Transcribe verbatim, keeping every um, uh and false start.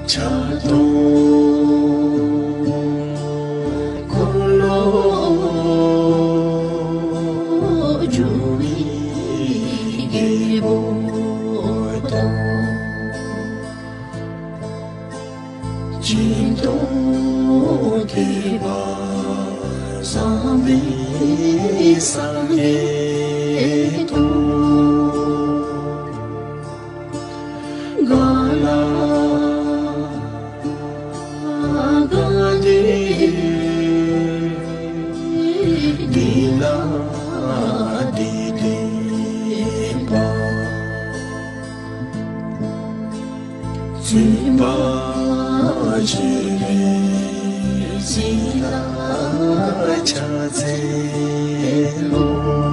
ཕྱག་སྟོང་འཁོར་ལོ་སྒྱུར་བའི་རྒྱལ་པོ་དང་། སྦྱིན་གཏོང་ཐེག་པ་བཟང་པོའི་སངས་རྒྱས་དང་། ག་ལ་ག་དེ་འདི་ལ་འདི་བསྟན་པ། བཙུན་པ་བརྗོད་པའི་གཟི་ལ་ཕྱག་འཚལ་ལོ།